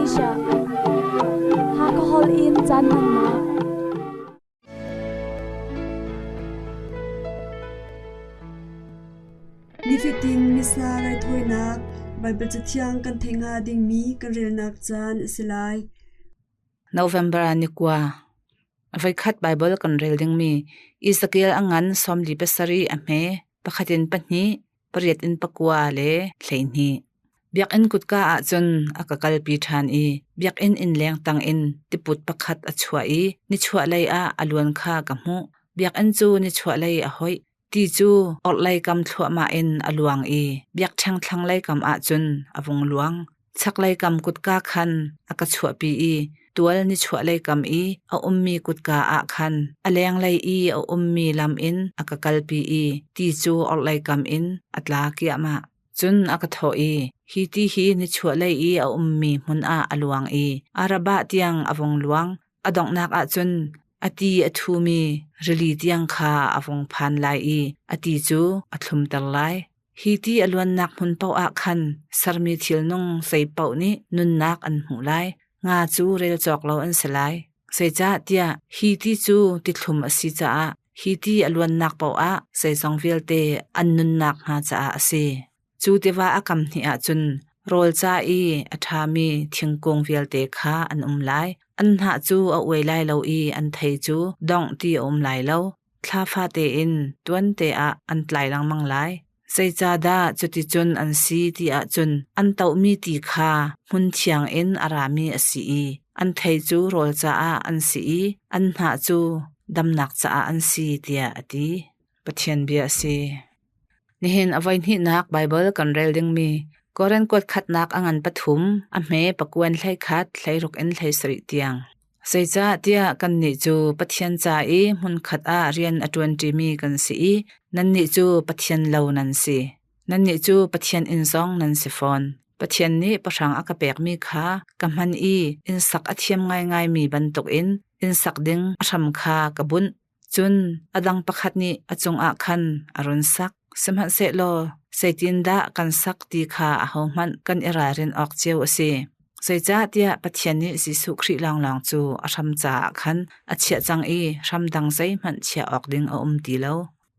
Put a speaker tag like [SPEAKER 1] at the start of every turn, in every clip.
[SPEAKER 1] Asia. Hakha holh in caan hmannak.
[SPEAKER 2] Nifatin Missa raithawinak Baibal Cathiang kan theih hnga dingmi kan relnak caan a si lai.
[SPEAKER 3] November ni kua. Voikhat Baibal kan rel dingmi Ezekiel a ngan 47 a hme, pakhat in pahnih, pariat in pakua le 12. Biakinn kutka ah cun a ka kalpi ṭhan i biakinn innleng tangin tiput pakhat a chuah i nichuahlei ah a luan kha ka hmuh. Biakinn cu nichuahlei a hoih. Ti cu orhlei kam thluahmah in a luang i biakṭheng thlanglei kam ah cun a vung luang. Chaklei kam kutka khan a ka chuahpi i tual nichuahlei kam i a ummi kutka ah khan a lenglei i a ummi lam in a ka kalpi i ti cu orhlei kam in a tla kiahmah. Cun a ka thawh i, Hi ti hi nichuahlei i a ummi hmun ah a luang i Arabah tiang a vung luang. A donghnak ah cun a ti a thumi rili tiang kha a vung phan lai i a ti cu a thlumter lai. Hi ti a luannak hmun paoh ah khan sermi thilnung zei paoh nih nunnak an hmuh lai. Nga cu rel cawk lo an si lai. Zeicahtiah hi ti cu tithlum a si caah hi ti a luannak paoh ah zeizong vialte an nunnak hnga caah a si. Cu tiva a kam hnih ah cun rawl ca i a ṭhami thingkung vialte kha an um lai. An hnah cu a uai lai lo i an thei cu dongh ti a um lai lo. Thla fate in tuante ah an tlai lengmang lai. Zeicahdah cuticun an si ti ahcun an tohmi ti kha hmun thiang in a rami a si i an thei cu rawl caah an si i an hnah cu damnak caah an si tiah a ti. Pathian bia a si. Nihin a voihnihnak Baibal kan rel dingmi Korin kuat khatnak a ngan pathum, a hme pakuan 11, 16 in 17 tiang. Zeicahtiah kannih cu Pathian ca i hmunkhat ah rian a ṭuanṭimi kan si i nannih cu Pathian lo nan si. Nannih cu Pathian inn zong nan si fawn. Pathian nih pahrang a ka pekmi kha ka hman i inn sak a thiam ngaingaimi bantukin inn sak ding a hram kha ka bunh. Cun a dang pakhat nih a cungah khan a run sak. Sihmanhsehlaw zeitindah kan sak ti kha ahohmanh kan i ralrin awk cio a si. Zeicahtiah Pathian nih Jesuh Khrih lawnglawng cu a hram caah khan a chiah cang i hram dang zeihmanh chiah awk ding a um ti lo.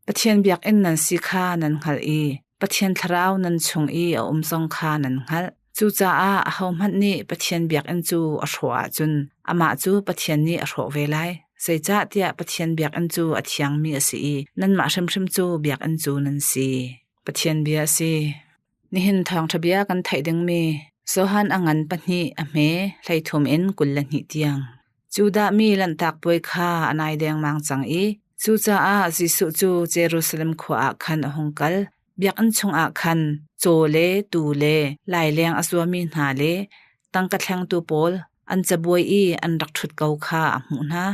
[SPEAKER 3] Pathian biakinn nan si kha nan hngalh i Pathian Thlarau nan chung i a um zong kha nan hngalh. Cucaah ahohmanh nih Pathian biakinn cu a hrawh ahcun amah cu Pathian nih a hrawh ve lai. Zeicahtiah Pathian biakinn cu a thiangmi a si i nanmah hrimhrim cu biakinn cu nan si. Pathian bia a si. Nihin thawngṭha bia kan theih dingmi Johan a ngan pahnih a hme 33 in 22 tiang. Judah mi Lanhtak Puai kha a nai dengmang cang i cucaah Jesuh cu Jerusalem khua ah khan a hung kal. Biakinn chungah khan caw le tuu le laileng a zuami hna le tangka thlengtu pawl an cabuai i an rak ṭhut ko kha a hmuh hna.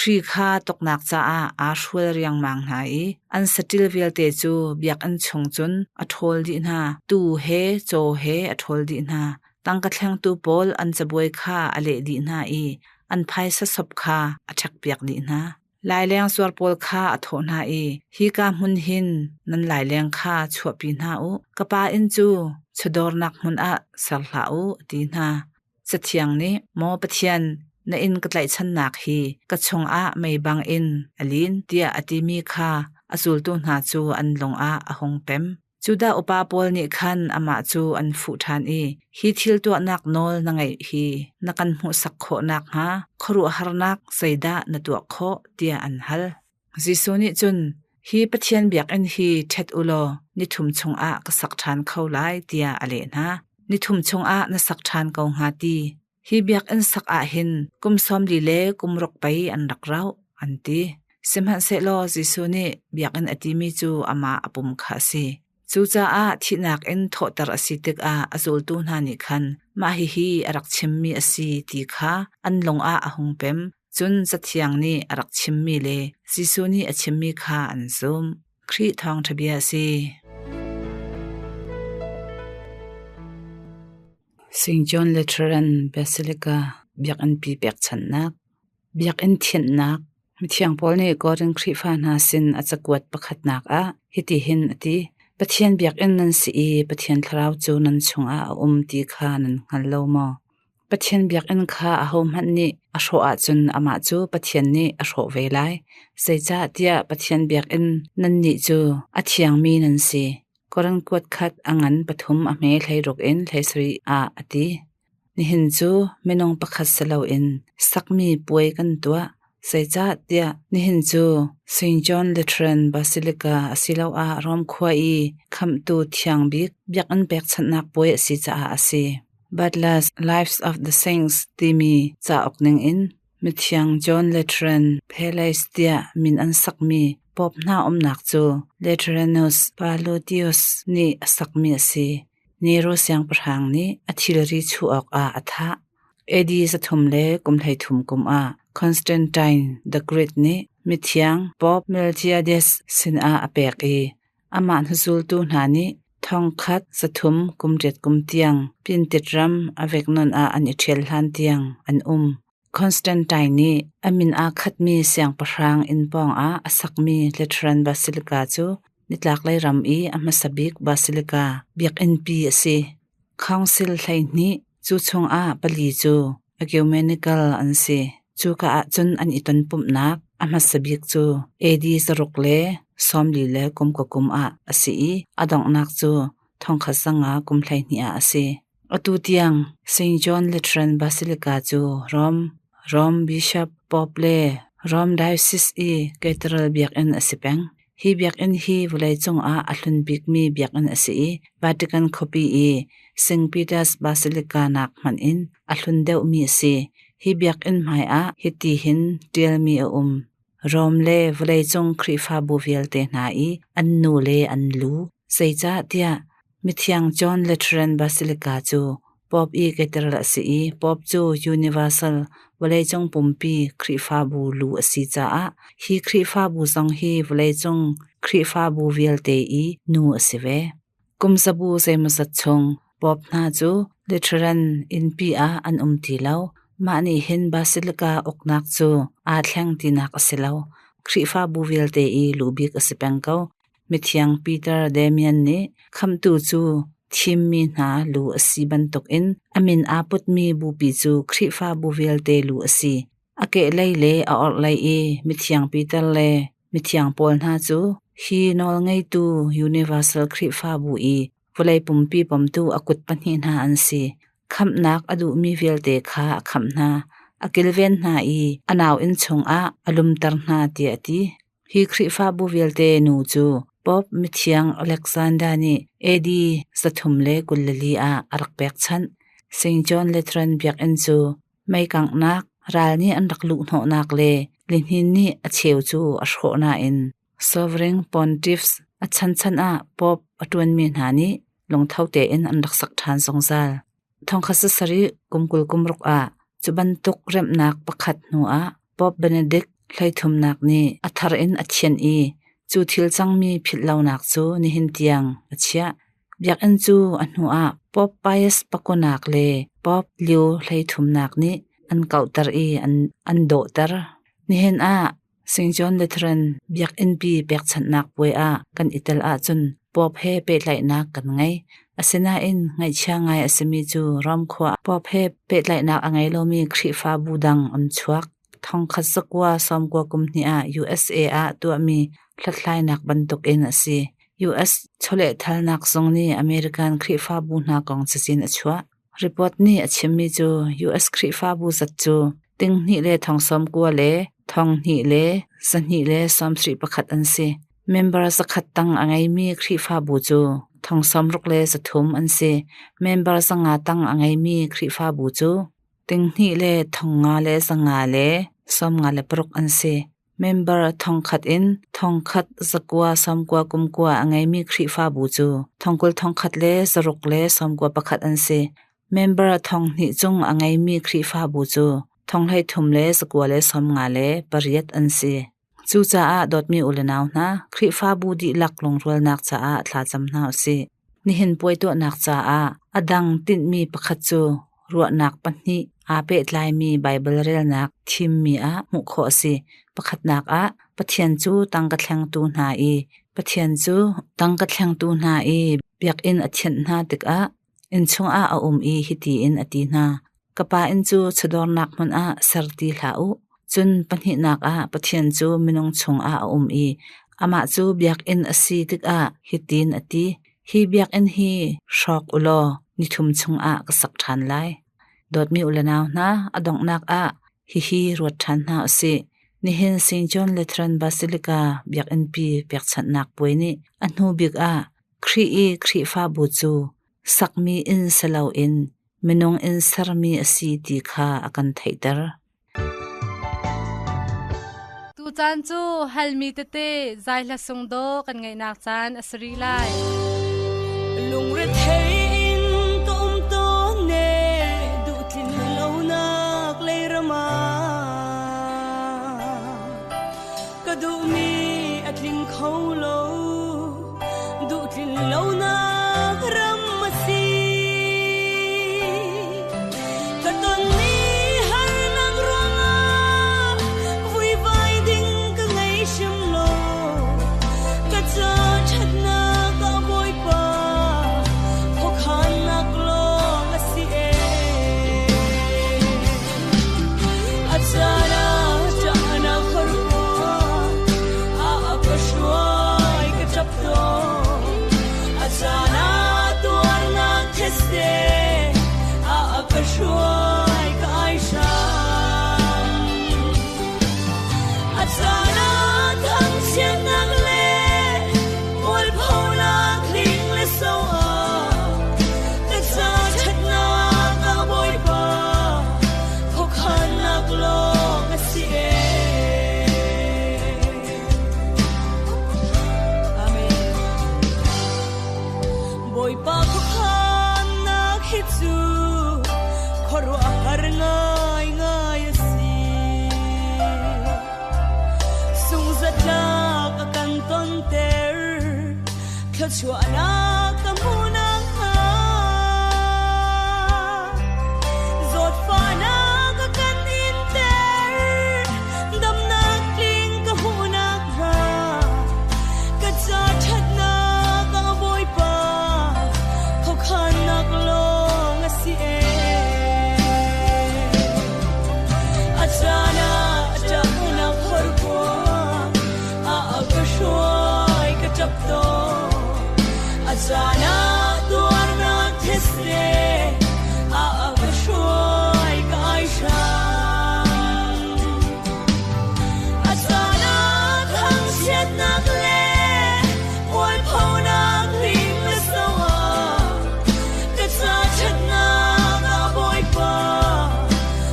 [SPEAKER 3] Hri kha tuknak caah aa hrual riangmang hna i an saṭil vialte cu biakinn chung cun a ṭhawl dih hna. Tuu he caw he a ṭhawl dih hna. Tangka thlengtu pawl an cabuai kha a leh dih hna i an phaisa sop kha a ṭhekpiak dih hna. Laileng zuar pawl kha a thawh hna i, “Hika hmun hin nan laileng kha chuahpi hna u. Ka pa inn cu chawdawrnak hmun ah ser hlah u,” a ti hna. Cathiang nih, “Maw Pathian, na inn ka tlaihchannak hi ka chungah mei bangin a lin,” tiah a timi kha a zultu hna cu an lung ah a hung pem. Judah upa pawl nih khan amah cu an fuh ṭhan i, “Hi thil tuahnak nawl na ngeih hi na kan hmuhsak khawh nakhnga khuaruahharnak zeidah na tuah khawh?” tiah an hal. Jesuh nih cun, “Hi Pathian biakinn hi ṭhet u law nithum chungah ka sak ṭhan kho lai,” tiah a leh hna. Nithum chungah na sak ṭhan ko hnga ti? Hi biakinn sak ah hin kum 40 le kum ruk pei an rak rauh, an ti. Sihmanhsehlaw Jesuh nih biakinn a timi cu amah a pum kha a si. Cucaah thihnak in thawhter a si tikah a zultu hna nih khan mah hihi a rak chimmi a si ti kha an lung ah a hung pem. Cun Cathiang nih a rak chimmi le Jesuh nih a chimmi kha an zumh. Khrih thawngṭha bia a si. St. John Lateran Basilica biakinnpi pekchanhnak, biakinn thianhnak, Mithiang Paul nih Korin Khrihfa hna sin a cakuat pakhatnak ah hitihin a ti: Pathian biakinn nan si i Pathian Thlarau cu nan chungah a um ti kha nan hngal lo maw? Pathian biakinn kha ahohmanh nih a hrawh ahcun amah cu Pathian nih a hrawh ve lai. Zeicahtiah Pathian biakinn nannih cu a thiangmi nan si. Korin kuat khat a ngan pathum a hme 16 in 17 ah a ti. Nihin cu minung pakhat si loin sakmi puai kan tuah. Zeicahtiah nihin cu St. John Lateran Basilica asiloah Rom khua i Khamhtu Thiang Bik biakinn pekchanhnak puai a si caah a si. Butler's Lives of the Saints timi cauk ningin Mithiang John Lateran Palace tiah min an sakmi Pope hna umnak cu Lateranus Palutius nih a sakmi a si. Nero siangpahrang nih a thilri chuh awkah a thah. AD 313 kum ah Constantine the Great nih mithiang Pope Miltiades sinah a pek i amah hnuzultu hna nih thongkhat 300 kum riat kum tiang Pintit ram Avignon ah an i ṭhial hlan tiang an um. Constantine nih a min aa khatmi siangpahrang inn pawngah a sakmi Lateran Basilica cu nitlaklei ram i a hmasa bik basilica biakinnpi a si. Council 12 cu chungah pali cu ecumenical an si. Cuka ah cun an i tonpumhnak a hmasa bik cu AD 6 le 40 le kum ka kum ah a si i a donghnak cu 1500 kum 12 ah a si. Atu tiang St. John Lateran Basilica cu Rome, Rome Bishop Pope le Rome Diocese i Cathedral biakinn a si peng. Hi biakinn hi vawleicung ah a hlun bikmi biakinn a si i Vatican khuapi i St. Peter's Basilica nak hmanh in a hlun deuhmi a si. Hi biakinn hmaiah hiti hin ṭialmi a um: Rome le vawleicung Khrihfabu vialte hna i an nu le an lu. Zeicahtiah Mithiang John Lateran Basilica cu Pope i cathedral a si i Pope cu universal vawleicung pumpi Khrihfabu lu a si caah hi Khrihfabu zong hi vawleicung Khrihfabu vialte i nu a si ve. Kum zabu zeimawzat chung Pope hna cu Lateran innpi ah an um ti lo. Mah nih hin Basilica uknak cu aa thleng tinak a si lo. Khrihfabu vialte i lu bik a si peng ko. Mithiang Peter Damian nih Khamhtu cu thimmi hna lu a si bantukin a min aa putmi bupi cu Khrihfabu vialte lu a si. A kehlei le a orhlei i Mithiang Peter le mithiang pawl hna cu hi nawlngeitu Universal Khrihfabu i vawlei pumpi pomtu a kut pahnih hna an si. Khamhnak a duhmi vialte kha a khamh hna, a kilven hna i a nauinn chungah a lumter hna tiah a ti. Hi Khrihfabu vialte nu cu Pope Mithiang Alexander nih AD 324 ah a rak pekchanh. St. John Lateran Biakinn cu meikanghnak, ral nih an rak luhhnawhnak le lihnin nih a cheu cu a hrawh nain Sovereign Pontiffs a chanchan ah Pope a ṭuanmi hna nih lungtho tein an rak sak ṭhan zungzal. Thongkhat sarih kum 20 kum ruk ah cu bantuk remhnak pakhat hnuah Pope Benedict hleithumnak nih a thar in a thianh i cu thil cangmi philhlonak cu nihin tiang a chiah. Biakinn cu a hnuah Pope Pius pakunak le Pope Leo hleithumnak nih an kauhter i an dawhter. Nihin ah St. John Lateran biakinnpi pekchanhnak puai ah kan i tel ahcun Pope he pehtlaihnak kan ngei. Asinain ngaihchia ngai a simi cu Rom khua ah Pope he pehtlaihnak a ngei lomi Khrihfabu dang an chuak. Thongkhat zakua sawmkua kum hnih ah USA ah tuahmi hlathlainak bantukin a si. US chawlehthalnak zung nih American Khrihfabu hna kong cazin a chuah. Report nih a chimmi cu US Khrihfabu zat cu ting hnih le thong sawm kua le thong hnih le zahnih le sawmsarih pakhat an si. Member zakhat tang a ngeimi Khrihfabu cu thong sawmruk le zathum an si. Member zanga tang a ngeimi Khrihfabu cu ting hnih le thong nga le zanga le sawmnga le paruk an si. Member thongkhat in thongkhat zakua sawmkua kumkua a ngeimi Khrihfabu cu thongkul thongkhat le zaruk le sawmkua pakhat an si. Member thonghnih cung a ngeimi Khrihfabu cu thonghleithum le zakua le sawmnga le pariat an si. Cucaah dawtmi u le nau hna, Khrihfabu dihlak lungrualnak caah thlacam hna u sih. Nihin puai tuahnak caah a dang tinhmi pakhat cu ruahnak pahnih aa pehtlaimi Baibal relnak thimmi ah hmuh khawh a si. Pakhatnak ah, Pathian cu tangka thlengtu hna i Pathian cu tangka thlengtu hna i biakinn a thianh hna tikah inn chungah a um i hiti in a ti hna. Ka Pa inn cu chawdawrnak hmun ah ser ti hlah u. Cun pahnihnak ah Pathian cu minung chungah a um i amah cu biakinn a si tikah hitin a ti, Hi biakinn hi hrawk u law nithum chungah ka sak ṭhan lai. Dawtmi u le nau hna, a donghnak ah hihi ruat ṭhan hna u sih. Nihin St. John Lateran Basilica biakinnpi pekchanhnak puai nih a hnu bik ah Khrih i Khrihfabu cu sakmi inn si loin minung in sermi a si ti kha a kan theihter.
[SPEAKER 4] Tucaan cu halmi tete zaihla sungdaw kan ngeihnak caan a si rih lai.
[SPEAKER 5] Lungrethei in ka um tawn ne duhtlin lonak leiram ah ka duhmi a tling kho lo duhtlin lonak ram a si ka tonmi harnak ruangah vuivai ding ka ngei hrim lo ka ca ṭhatnak ah Bawipa khuakhannak lawng a si e a caan ah ṭahnak khuaruah a ka hruai ka ṭap tawn a caan ah tuarnak thetse a ka hruai ka ai hram a caan ah thangchiatnak le mualphonak hling le so ah ka ca ṭhatnak ah Bawipa khuakhannak lawng a si e. Amen. Bawipa khuakhannak hi cu khuaruahhar ngaingai a si. Sungzatlak a kan tonter, thluachuahnak ka hmuhnak hnga. Zawtfahnak a kan inter, damnak tling ka hmuhnak hnga. Ka ca ṭhatnak ah Bawipa, khuakhannak lawng a si e. A caan ah ṭahnak horkua a ka hruai ka ṭap tawn. A caan ah tuarnak thetse a ka hruai ka ai hram. A caan ah thangchiatnak le mualphonak hling le so ah ka ca ṭhatnak ah Bawipa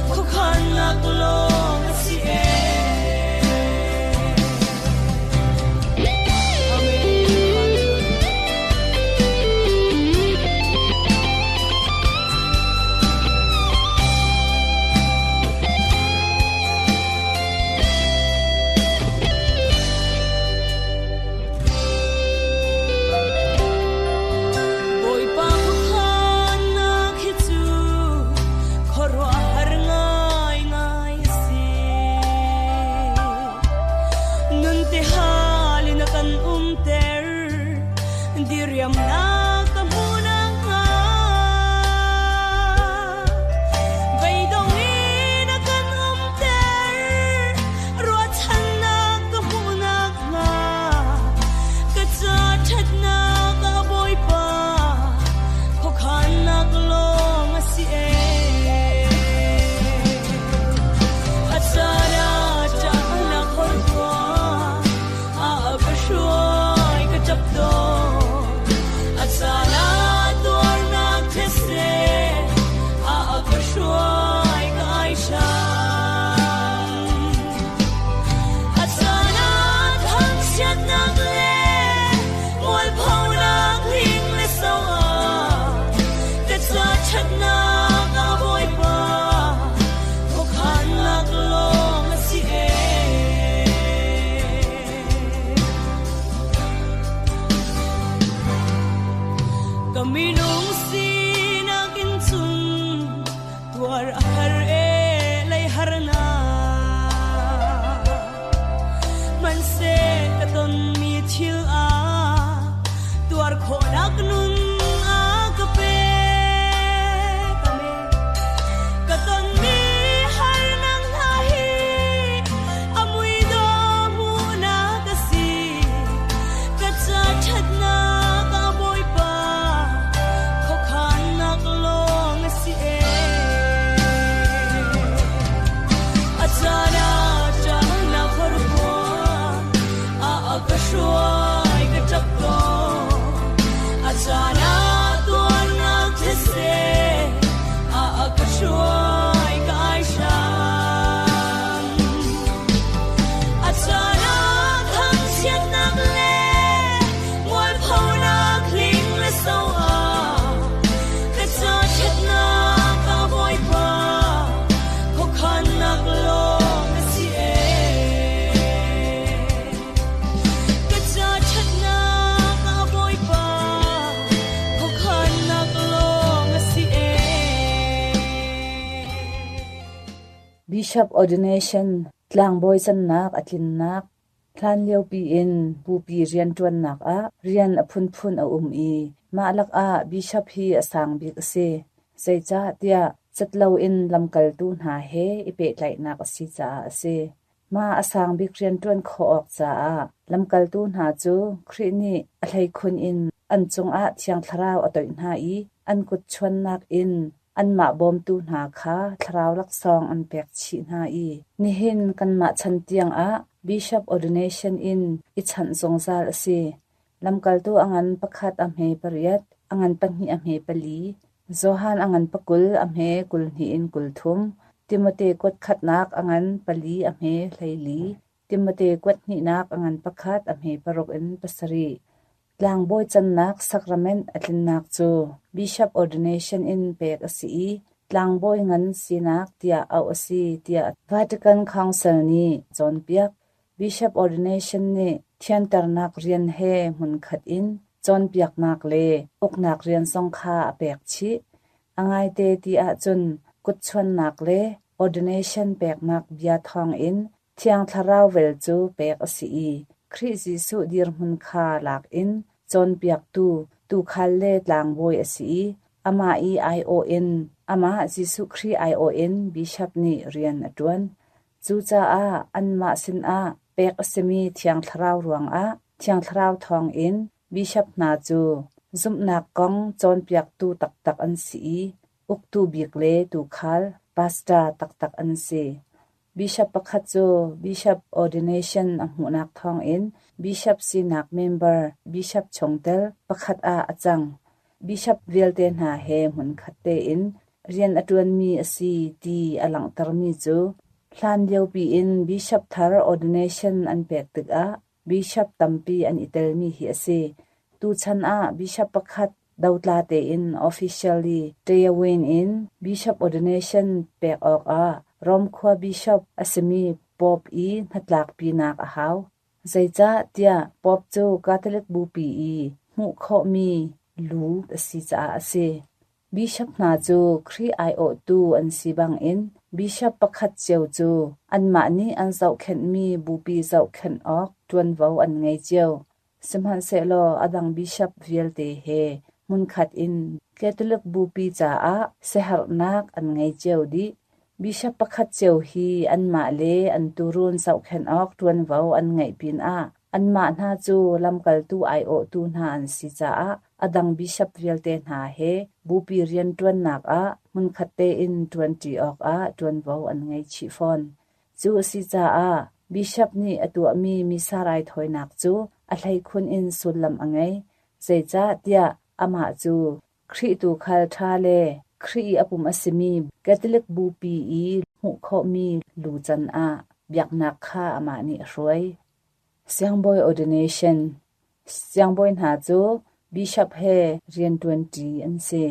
[SPEAKER 5] khuakhannak lawng a si e. Bawipa khuakhannak hi cu khuaruahhar ngaingai a si. Nun ti hal in a kan umter, diriamnak ka hmuhnak hnga. Beidong in a kan umter, ruahchannak ka hmuhnak hnga. Ka ca ṭhatnak ah Bawipa, khuakhannak lawng a si e. A caan ah ṭahnak horkua a ka hruai ka ṭap tawn. A caan ah tuarnak thetse a ka hruai ka ai hram. A caan ah thangchiatnak le mualphonak hling le so ah ka ca ṭhatnak ah Bawipa khuakhannak lawng a si e. Ka minung sinak in cun tuar a har e lei harnak. Hmanhseh ka tonmi thil ah tuar khawhnak nun a ka pek. Amen. Ka
[SPEAKER 3] Bishop ordination tlangbawi cannak a tlinnak Hlanliopi in bupi rianṭuannak ah rian a phunphun a um i mah lakah bishop hi a sang bik a si. Zeicahtiah cat loin lamkaltu hna he i pehtlaihnak a si caah a si. Mah a sang bik rianṭuan khawh awk caah lamkaltu hna cu Khrih nih a hleikhun in an cungah Thiang Thlarau a toih hna i an kut chuannak in anmah bawmtu hna kha thlarau laksawng an pek chih hna i nihin kanmah chan tiangah bishop ordination in i chanh zungzal a si. Lamkaltu a ngan pakhat a hme pariat, a ngan pahnih a hme pali, Johan a ngan pakul a hme 22 in 30, Timote kuat khatnak a ngan pali a hme 14, Timote kuat hnihnak a ngan pakhat a hme paruk in pasarih. Tlangbawi cannak sacrament a tlinnak cu bishop ordination in pek a si i tlangbawi ngan sinak tiah auh a si tiah Vatican Council nih cawnpiak. Bishop ordination nih thianternak rian he hmunkhat in cawnpiaknak le uknak rian zong kha a pek chih. A ngaite ti ahcun kutchuannak le ordination peknak bia thawngin Thiang Thlarau vel cu pek a si i Khrih Jesuh dirhmun kha lak in cawnpiaktu, tuukhal le tlangbawi a si i amah i aiawh in amah Jesuh Khrih aiawh in bishop nih rian a ṭuan. Cucaah anmah sinah pek a simi Thiang Thlarau ruangah Thiang Thlarau thawngin bishop hna cu zumhnak kong cawnpiaktu taktak an si i uktu bik le tuukhal, pastor taktak an si. Bishop pakhat cu bishop ordination a hmuhnak thawngin bishop sinak member bishop chungtel pakhat ah a cang. Bishop vialte hna he hmunkhat tein rian a ṭuanmi a si ti a langhtermi cu hlanliopi in bishop thar ordination an pek tikah bishop tampi an i telmi hi a si. Tuchan ah bishop pakhat dotla tein officially Tayawin in bishop ordination pek awkah Rome khua bishop a simi Pope i hnatlakpinak a hau. Zeicahtiah Pope cu Catholic Bupi i hmuh khawhmi lu a si caah a si. Bishop hna cu Khrih aiawhtu an si bangin bishop pakhat cio cu anmah nih an zohkhenhmi bupi zohkhenh awk ṭuanvo an ngei cio. Sihmanhsehlaw a dang bishop vialte he hmunkhat in Catholic Bupi caah siaherhnak an ngei cio dih. Bishop pakhat cio hi anmah le an tuurun zohkhenh awk ṭuanvo an ngeih pinah anmah hna cu lamkaltu aiawhtu hna an si caah a dang bishop vialte hna he bupi rianṭuannak ah hmunkhat tein ṭuanṭi awkah ṭuanvo an ngei chih fawn. Cu a si caah bishop nih a tuahmi Missa raithawinak cu a hleikhun in sullam a ngei, zeicahtiah amah cu Khrih tuukhal ṭha le Khrih i a pum a simi Catholic Bupi i hmuh khawhmi lu can ah biaknak kha amah nih a hruai. Siangbawi Ordination Siangbawi hna cu bishop he rianṭuanṭi an si.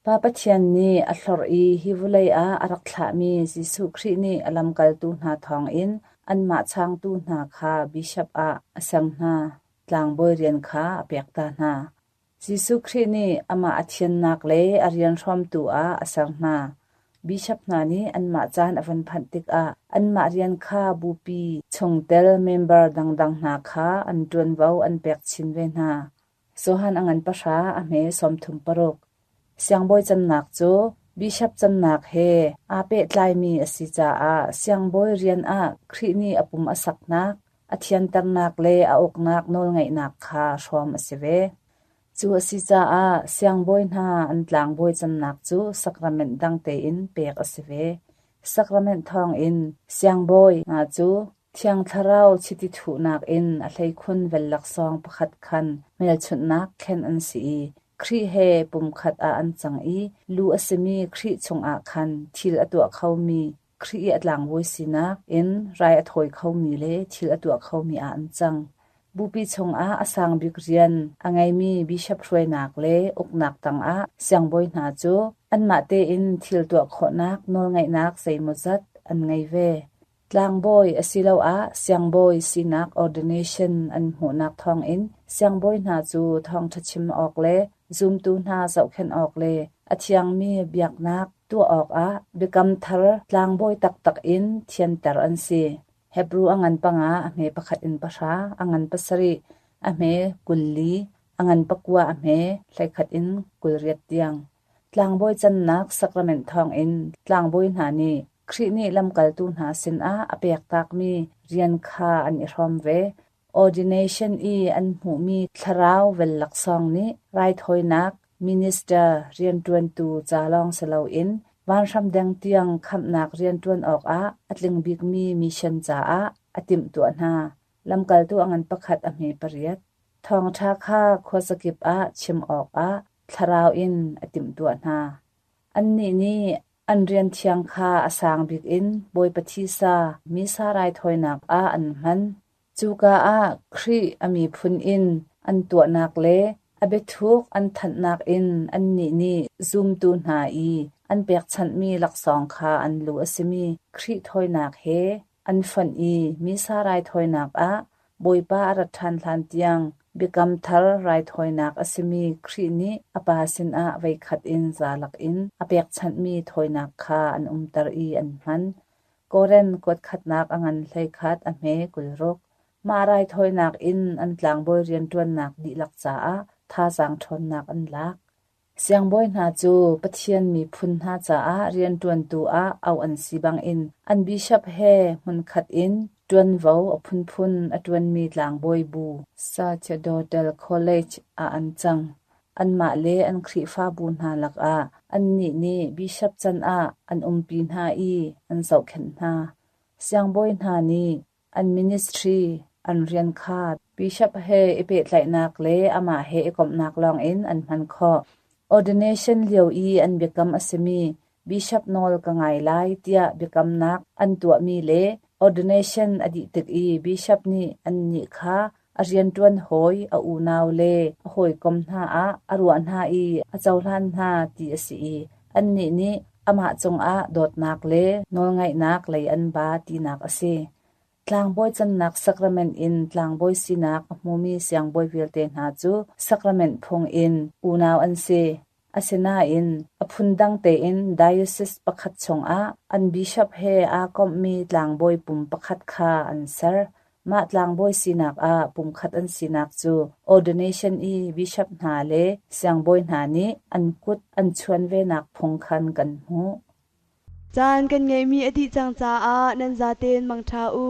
[SPEAKER 3] Pa Pathian nih a hlorh i hi vawlei ah a rak thlahmi Jesuh Khrih nih a lamkaltu hna thawngin anmah changtu hna kha bishop ah a ser hna, tlangbawi rian kha a pekta hna. Jesuh Khrih nih amah a thiannak le a rian hrawmtu ah a ser hna. Bishop hna nih anmah caan a van phanh tikah anmah rian kha bupi chungtel member dangdang hna kha an ṭuanvo an pek chin ve hna. Johan a ngan pahra a hme 36. Siangbawi cannak cu bishop cannak he aa pehtlaimi a si caah siangbawi rian ah Khrih nih a pum a saknak, a thianternak le a uknak nawlngeihnak kha hrawm a si ve. Cu a si caah siangbawi hna an tlangbawi cannak cu sacrament dang tein pek a si ve. Sacrament thawngin siangbawi hna cu Thiang Thlarau chiti thuhnak in a hleikhun vel laksawng pakhat khan hmelchunhnak khenh an si i Khrih he pumkhat ah an cang i lu a simi Khrih chungah khan thil a tuah khomi Khrih i a tlangbawi sinak in rai a thawi khomi le thil a tuah khomi ah an cang. Bupi chungah a sang bik rian a ngeimi bishop hruainak le uknak tangah siangbawi hna cu anmah tein thil tuah khawhnak nawlngeihnak zeimawzat an ngei ve. Tlangbawi asiloah siangbawi sinak ordination an hmuhnak thawngin siangbawi hna cu thawngṭha chim awk le zumtu hna zohkhenh awk le a thiangmi biaknak Tuah awkah biakam thar tlangbawi taktak in thianter an si. Hebru a ngan 5 a hme 1 in 10, a ngan 7 a hme 24, a ngan 9 a hme 21 in 28 tiang. Tlangbawi cannak sacrament thawngin tlangbawi hna nih Khrih nih lamkaltu hna sinah a pektakmi rian kha an i hrawm ve. Ordination i an hmuhmi thlarau vel laksawng nih raithawinak minister rianṭuantu ca lawng si loin vanhram deng tiang khamhnak rianṭuan awkah a tling bikmi mission caah a timhtuah hna. Lamkaltu a ngan 1 a hme 8. Thawngṭha kha khuazakip ah chim awkah thlarau in a timhtuah hna. Annih nih an rian thiang kha a sang bik in Bawipa thisa Missa raithawinak ah an hman. Cuka ah Khrih a miphun in an tuahnak le a biathuk an thanhnak in annih nih zumtu hna i an pekchanhmi laksawng kha an lu a simi Khrih thawinak he an fonh i Missa raithawinak ah Bawipa a rat ṭhan hlan tiang biakam thar raithawinak a simi Khrih nih a Pa sinah voikhat in zalak in a pekchanhmi thawinak kha an umter i an hman. Korin kuat khatnak a ngan 11 a hme 26. Mah raithawinak in an tlangbawi rianṭuannak dihlak caah thazaang ṭhawnnak an lak. Siangbawi hna cu Pathian miphun hna caah rianṭuantu ah auh an si bangin an bishop he hmunkhat in ṭuanvo a phunphun a ṭuanmi tlangbawi bu Sacerdotal College ah an cang. Anmah le an Khrihfabu hna lakah annih nih bishop can ah an umpi hna i an zohkhenh hna. Siangbawi hna nih an ministry, an rian kha bishop he i pehtlaihnak le amah he i komhnak lawngin an hman khawh. Ordination lio i an biakam a simi bishop nawl ka ngai lai tiah biakamnak an tuahmi le ordination a dih tik i bishop nih annih kha a rianṭuan hawi, a unau le a hawikom hna ah a ruah hna i a cohlan hna ti a si i annih nih amah cungah dawtnak le nawlngaihnak lei an ba tinak a si. Tlangbawi cannak sacrament in tlangbawi sinak a hmumi siangbawi vialte hna cu sacrament phung in unau an si. Asinain a phundang tein diocese pakhat chungah an bishop he aa komhmi tlangbawi pum pakhat kha an ser. Mah tlangbawi sinak ah pumkhat an sinak cu ordination i bishop hna le siangbawi hna nih an kut an chuan venak phung khan kan hmuh.
[SPEAKER 2] Caan kan ngeihmi a dih cang caah nan zaten mangṭha u.